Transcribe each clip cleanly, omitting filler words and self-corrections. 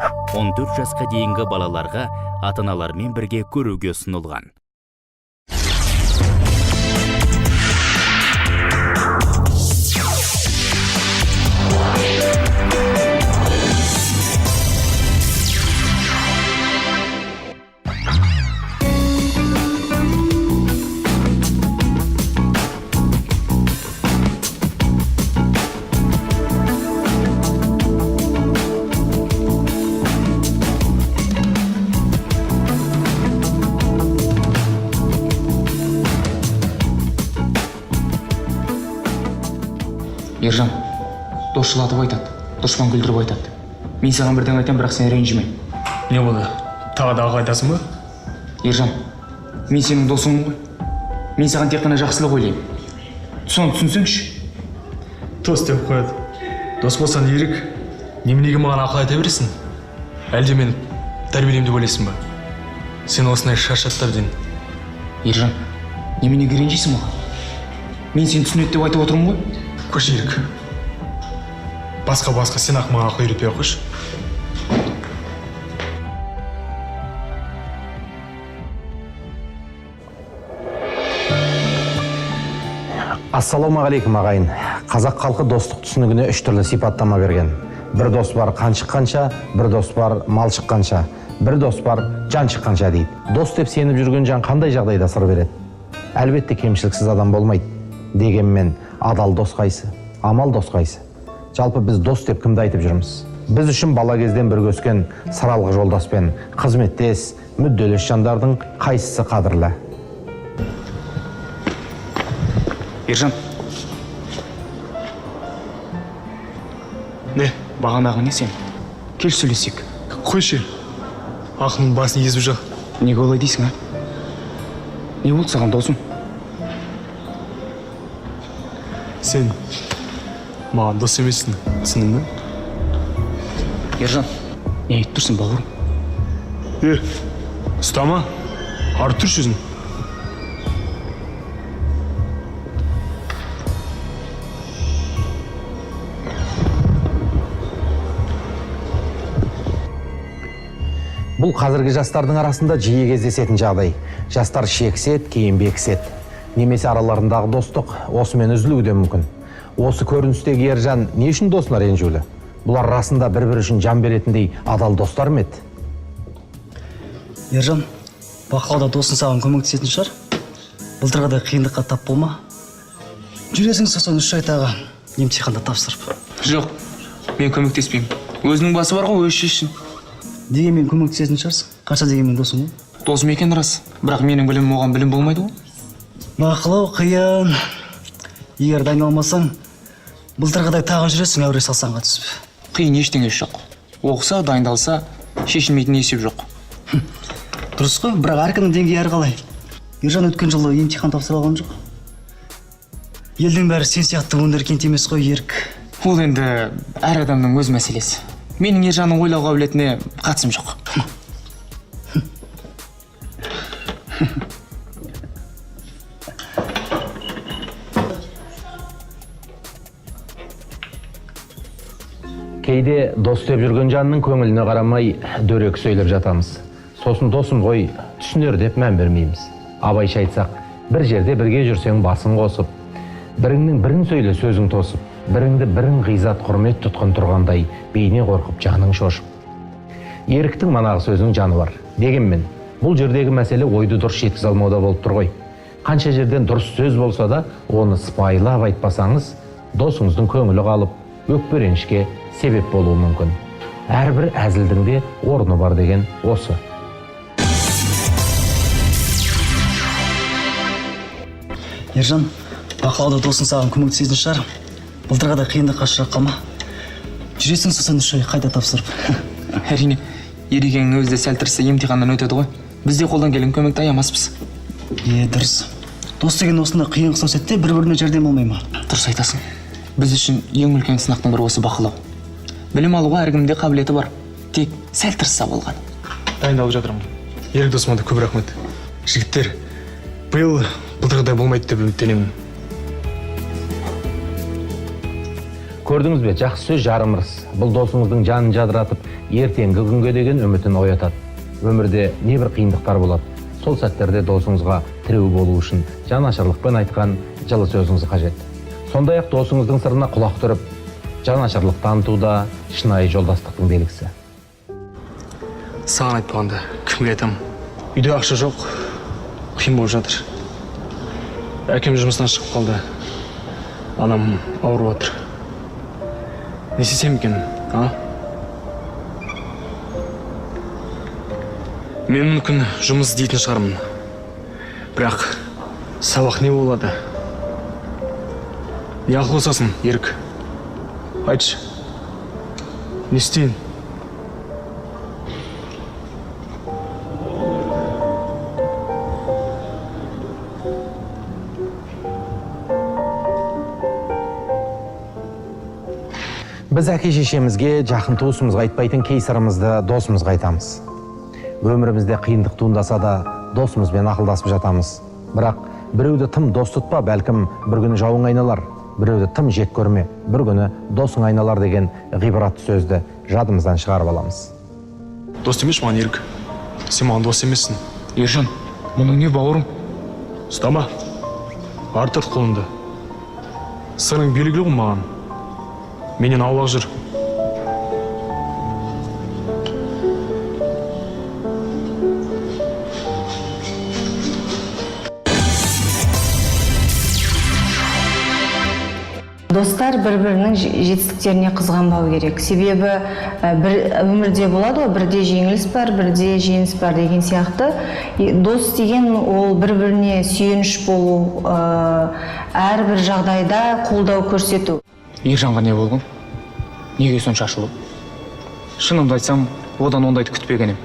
14 жасқа дейінгі балаларға ата-аналармен бірге көруге ұсынылған. Ержан, дос жылатып айтады, дұшпан күлдіріп айтады. Мен саған бірдеңе айтамын, бірақ сен ренжіме. Не болды, тағы да ақыл айтасың ба? Ержан, мен сенің досыңмын ғой. Мен саған тек қана жақсылық ойлаймын, соны түсінсеңші. Дос деп қояды. Дос болсаң, Ерік, неменеге маған ақыл айта бересің? Әлде мені тәрбиелеймін деп ойлайсың ба? Сен осындай шаршатты әбден. Ержан, неменеге ренжисің маған? Мен сені түсінеді деп айтып отырмын ғой. Қойшы, Ерік. Басқа сен ақ маған ақыл үйретпей ақ қойшы. Ассалаумағалейкум, ағайын! Қазақ халқы достық түсінігіне үш түрлі сипаттама берген. Бір дос бар қан шыққанша, бір дос бар мал шыққанша, бір дос бар жан шыққанша дейді. Дос деп сеніп жүрген жан қандай жағдайда сыр береді? Әлбетте, кемшіліксіз адам болмайды. Дегенмен адал дос қайсы, амал дос қайсы? Жалпы, біз дос деп кімді айтып жүрміз? Біз үшін бала кезден бірге өскен сыралғы жолдаспен қызметтес, мүдделес жандардың қайсысы қадірлі? Ержан! Не? Бағанағы не сен? Кел, сөйлесейік. Қойшы, ақылының басын езіп жақ. Неге олай дейсің, а? Не болды саған, досым? Сен маған дос емессің, түсіндің бе? Ержан, не айтып тұрсың, бауырым? Е, ұстама, ары тұршы өзің. Бұл қазіргі жастардың арасында жиі кездесетін жағдай. Жастар шекіседі, кейін бекіседі. Немесе араларындағы достық осымен үзілуі де мүмкін. Осы көріністегі Ержан не үшін досына ренжулі? Бұлар расында бір бірі үшін жан беретіндей адал достар ма еді? Ержан, бақылауда досың саған көмектесетін шығар. Былтырғыдай қиындыққа тап болма. Жүресің сосын 3 ай тағы емтиханды тапсырып. Жоқ, мен көмектеспеймін. Өзінің басы бар ғой, өзі шешсін. Дегенмен көмектесетін шығарсың, қанша дегенмен досың ғой. Досым екен рас, бірақ менің білімім оған білім болмайды ғой. Бақылау қиын. Егер дайындалмасаң, былтырғыдай тағы жүресің әуре сарсаңға түсіп. Қиын ештеңесі жоқ. Оқыса, дайындалса, шешілмейтін есеп жоқ. Дұрыс қой, бірақ әркімнің деңгейі әрқалай. Ержан өткен жылы емтихан тапсыра алған жоқ. Елдің бәрі сен сияқты вундеркинд емес қой, Ерік. Ол енді әр адамның өз мәселесі. Менің Ержанның ойлау қабілетіне қатысым жоқ. Кейде дос деп жүрген жанның көңіліне қарамай дөрекі сөйлеп жатамыз. Сосын досым ғой, түсінер деп мән бермейміз. Абайша айтсақ, бір жерде бірге жүрсең басын қосып, біріңнің бірін сөйле сөзің тосып, біріңді бірің ғизат құрмет тұтқын тұрғандай бейне қорқып, жаның шошып. Еріктің манағы сөзінің жаны бар. Дегенмен бұл жердегі мәселе ойды дұрыс жеткізе алмауда болып тұр ғой. Қанша жерден дұрыс сөз болса да, оны сыпайылап айтпасаңыз, досыңыздың көңілі қалып, өкпе ренішке себеп болуы мүмкін. Әрбір әзілдің де орны бар деген осы. Ержан, бақылауда досың саған көмектесетін шығар. Былтырғыдай қиындыққа ұшырап қалма. Жүресің сосын 3 ай қайта тапсырып. Әрине, Ерекеңнің өзі де сәл тырысса, емтиханнан өтеді ғой. Біз де қолдан келген көмекті аямаспыз. Е, дұрыс. Дос деген осындай қиын қыстау сәтте бір біріне жәрдем болмай ма? Дұрыс айтасың. Біз үшін ең үлкен сынақтың бірі осы бақылау. Білім алуға әркімде қабілеті бар, тек сәл тырысса болған. Дайындалып жатырмын. Ерік досыма да көп рахмет. Жігіттер, биыл былтырғыдай болмайды деп үміттенемін. Көрдіңіз бе, жақсы сөз жарым ырыс. Бұл досыңыздың жанын жадыратып, ертеңгі күнге деген үмітін оятады. Өмірде небір қиындықтар болады. Сол сәттерде досыңызға тіреу болу үшін жанашырлықпен айтқан жылы сөзіңіз қажет. Сондай-ақ досыңыздың сырына құлақ түріп, жанашырлық таныту да шынайы жолдастықтың белгісі. Саған айтпағанда кімге айтамын? Үйде ақша жоқ, қиын болып жатыр. Әкем жұмыстан шығып қалды. Анам ауырып отыр. Не істесем екен, а? Мен мүмкін жұмыс іздейтін шығармын. Бірақ сабақ не болады? Не ақыл қосасың, Ерік? Айтшы. Не істейін? Біз әке шешемізге, жақын туысымызға айтпайтын кей сырымызды досымызға айтамыз. Өмірімізде қиындық туындаса да досымызбен ақылдасып жатамыз. Бірақ біреуді тым дос тұтпа, бәлкім бір күні жауың айналар, біреуді тым жек көрме, бір күні досың айналар деген ғибратты сөзді жадымыздан шығарып аламыз. Дос демеші маған, Ерік. Сен маған дос емессің. Ержан, мұның не бауырым? Ұстама. Ары тарт қолыңды. Сырың белгілі ғой маған. Менен аулақ жүр. Достар бір-бірінің жетістіктеріне қызғанбау керек. Себебі бір өмірде болады ғой, бірде жеңіліс бар, бірде жеңіс бар деген сияқты. Дос деген ол бір-біріне сүйеніш болу, әрбір жағдайда қолдау көрсету. Ержанға не болған? Неге сонша ашулы? Шынымды айтсам, одан ондайды күтпеген ем.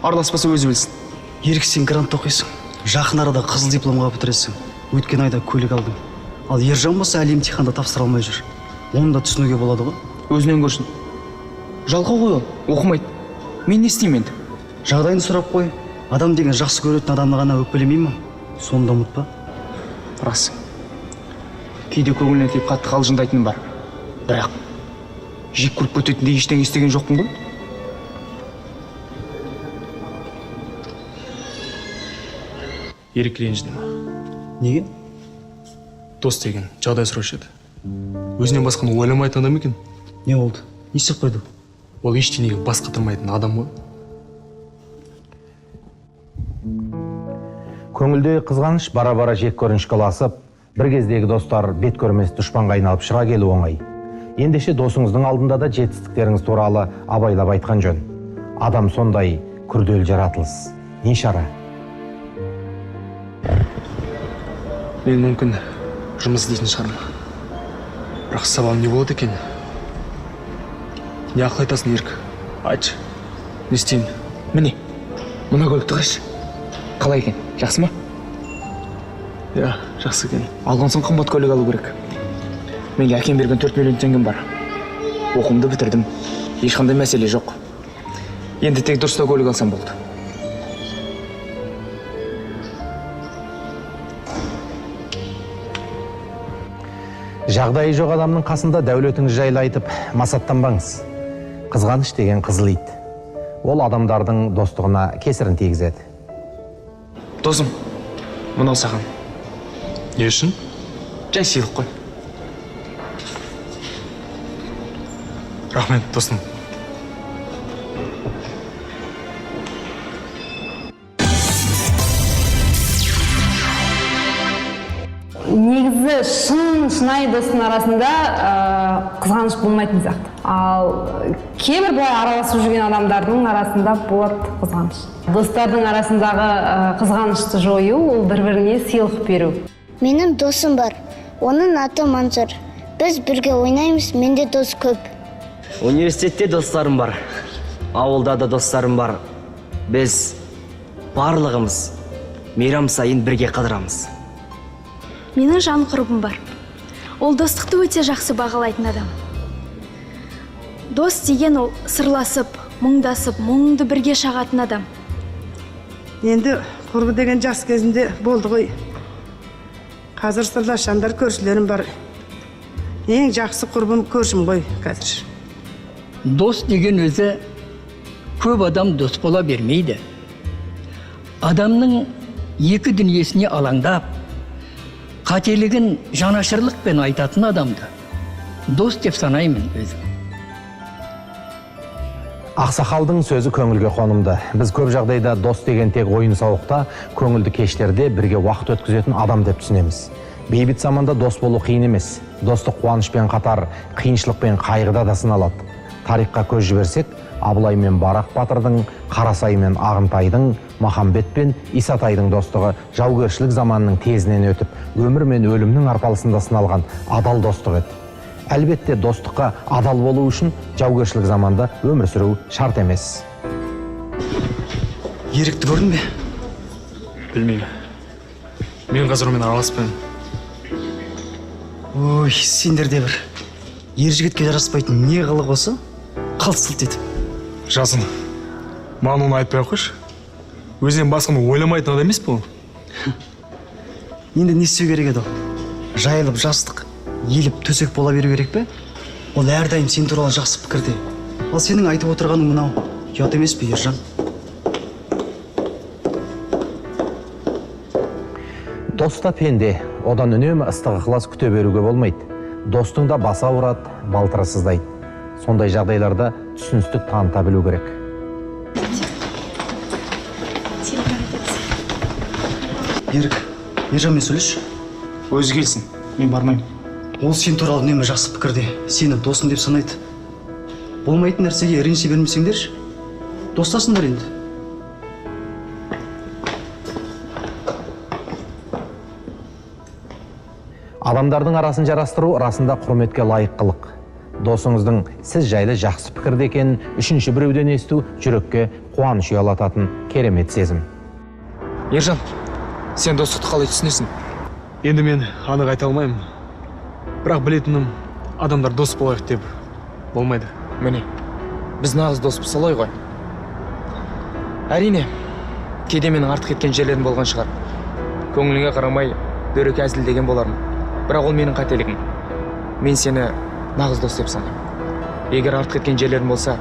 Араласпаса өзі білсін. Ерік, сен грантта оқисың. Жақын арада қызыл дипломға бітіресің. Өткен айда көлік алдың. Ал Ержан болса әлі емтиханда тапсыра алмай жүр. Оны да түсінуге болады ғой. Өзінен көрсін. Жалқау ғой ол, оқымайды. Мен не істеймін енді? Жағдайын сұрап қой. Адам деген жақсы көретін адамды ғана өкпелемей ме? Соны да ұмытпа. Рас. Кейде көңіліне тиіп қатты қалжыңдайтыным бар. Бірақ жек көріп кететіндей ештеңе істеген жоқпын ғой. Ерік, ренжіді ме? Неге? Дос деген жағдай сұраушы еді. Өзінен басқаны ойламайтын адам екен. Не болды? Не істеп қойды? Ол ештеңеге бас қатырмайтын адам ғой. Көңілде қызғаныш бара-бара жек көрінішке ұласып, бір кездегі достар бет көрмес дұшпанға айналып шыға келу оңай. Ендеше досыңыздың алдында да жетістіктеріңіз туралы абайлап айтқан жөн. Адам сондай күрделі жаратылыс. Не шара? Мен мүмкін жұмыс іздейтін шығармын. Бірақ сабағым не болады екен? Не ақыл айтасың, Ерік? Айтшы. Не істеймін? Міне, мына көлікті қарашы. Қалай екен? Жақсы ма? Иә, жақсы екен. Алған соң қымбат көлік алу керек. Менде әкем берген 4 миллион теңгем бар. Оқуымды бітірдім. Ешқандай мәселе жоқ. Енді тек дұрыстау көлік алсам болды. Жағдайы жоқ адамның қасында дәулетіңіз жайлы айтып масаттанбаңыз. Қызғаныш деген қызыл ит. Ол адамдардың достығына кесірін тигізеді. Досым, мынау саған. Не үшін? Жай сыйлық қой. Рахмет, досым. Негізі шын шынайы достың арасында қызғаныш болмайтын сияқты. Ал кейбір былай араласып жүрген адамдардың арасында болады қызғаныш. Достардың арасындағы қызғанышты жою ол бір-біріне сыйлық беру. Менің досым бар. Оның аты Мансұр. Біз бірге ойнаймыз, менде дос көп. Университетте достарым бар. Ауылда да достарым бар. Біз барлығымыз мейрам сайын бірге қыдырамыз. Менің жан құрбым бар. Ол достықты өте жақсы бағалайтын адам. Дос деген ол сырласып, мұңдасып, мұңды бірге шағатын адам. Енді құрбы деген жас кезінде болды ғой. Қазір сырлас жандар көршілерім бар. Ең жақсы құрбым көршім ғой қазір. Дос деген өзі көп адам дос бола бермейді. Адамның екі дүниесіне алаңдап, қателігін жанашырлықпен айтатын адамды дос деп санаймын өзім. Ақсақалдың сөзі көңілге қонымды. Біз көп жағдайда дос деген тек ойын сауықта, көңілді кештерде бірге уақыт өткізетін адам деп түсінеміз. Бейбіт заманда дос болу қиын емес. Достық қуанышпен қатар, қиыншылық пен қайғыда да сыналады. Тарихқа көз жіберсек, Абылай мен Барақ батырдың, Қарасай мен Ағынтайдың, Махамбет пен Исатайдың достығы жаугершілік заманының тезінен өтіп, өмір мен өлімнің арпалысында сыналған адал достық еді. Әлбетте, достыққа адал болу үшін жаугершілік заманда өмір сүру шарт емес. Ерікті көрдің бе? Білмеймін. Мен қазір онымен араласпаймын. Ой, сендер де бір ер жігітке жараспайтын не қылық осы? Қалт-сылт етіп. Жасын, маған оны айтпай ақ қойшы. Өзінен басқаны ойламайтын адам емес пе ол? Енді не істеу керек еді ол? Жайылып жастық, еліп төсек бола беру керек пе? Ол әрдайым сен туралы жақсы пікірде. Ал сенің айтып отырғаның мынау ұят емес пе, Ержан? Дос та пенде, одан үнемі ыстық ықылас күте беруге болмайды. Достың да басы ауырады, балтыры сыздайды. Сондай жағдайларда түсіністік таныта білу керек. Ерік, Ержанмен сөйлесші. Өзі келсін, мен бармаймын. Ол сен туралы үнемі жақсы пікірде, сені досым деп санайды. Болмайтын нәрсеге ренжісе бермесеңдерші, достасыңдар енді. Адамдардың арасын жарастыру расында құрметке лайық қылық. Досыңыздың сіз жайлы жақсы пікірде екенін үшінші біреуден есту жүрекке қуаныш ұялататын керемет сезім. Ержан, сен достықты қалай түсінесің? Енді мен анық айта алмаймын. Бірақ білетінім, адамдар дос болайық деп болмайды. Міне, біз нағыз доспыз солай ғой. Әрине, кейде менің артық еткен жерлерім болған шығар. Көңіліңе қарамай дөрекі әзілдеген болармын. Бірақ ол менің қателігім. Мен сені нағыз дос деп санаймын. Егер артық еткен жерлерім болса,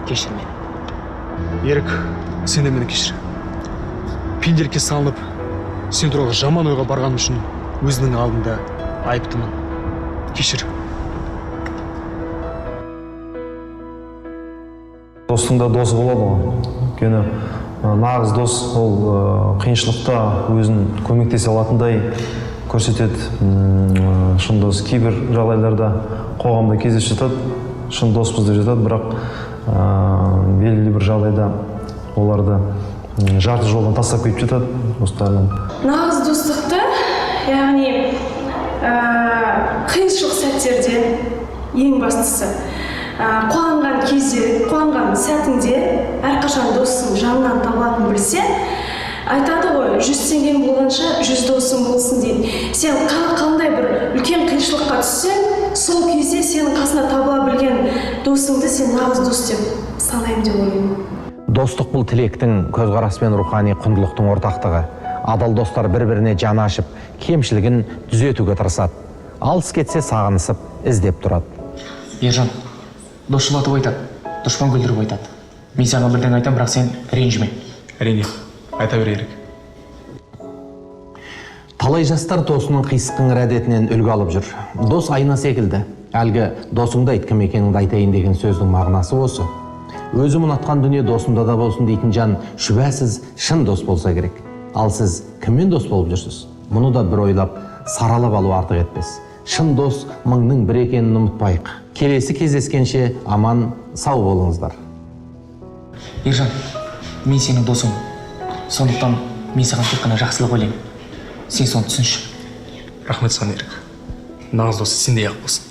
кешір мені. Ерік, сен де мені кешір. Пенделікке салынып, сен туралы жаман ойға барғаным үшін өзінің алдында айыптымын. Кешір. Достың да досы болады ғой. Өйткені нағыз дос ол қиыншылықта өзін көмектесе алатындай көрсетеді. Шын дос кейбір жағдайларда қоғамда кездесіп жатады, шын доспыз деп жатады, бірақ белгілі бір жағдайда оларды жарты жолдан тастап кетіп жатады достарынан. Нағыз достықты, яғни қиыншылық сәттерде ең бастысы, қуанған кезде, қуанған сәтінде әрқашан досың жанынан табылатынын білсе, айтады ғой, 100 теңгең болғанша 100 досың болсын дейді. Сен қандай бір үлкен қиыншылыққа түссең, сол кезде сенің қасына табыла білген досыңды сен нағыз дос деп санаймын деп ойлаймын. Достық бұл тілектің, көзқарас пен рухани құндылықтың ортақтығы. Адал достар бір-біріне жаны ашып, кемшілігін түзетуге тырысады. Алыс кетсе сағынысып, іздеп тұрады. Ержан, дос жылатып айтады, дұшпан күлдіріп айтады. Мен саған бірдеңе айтамын, бірақ сен ренжіме. Әрине, айта бер, Ерік. Талай жастар досының қисық-қыңыр әдетінен үлгі алып жүр. Дос айна секілді. Әлгі досыңды айт, кім екеніңді айтайын деген сөздің мағынасы осы. Өзім ұнатқан дүние досымда да болсын дейтін жан шүбәсіз шын дос болса керек. Ал сіз кіммен дос болып жүрсіз? Мұны да бір ойлап, саралап алу артық етпес. Шын дос мыңның бірі екенін ұмытпайық. Келесі кездескенше аман, сау болыңыздар. Ержан, мен сенің досың. Сондықтан мен саған тек қана жақсылық ойлаймын. Сен соны түсінші. Рахмет саған, Ерік. Нағыз дос сендей ақ болсын.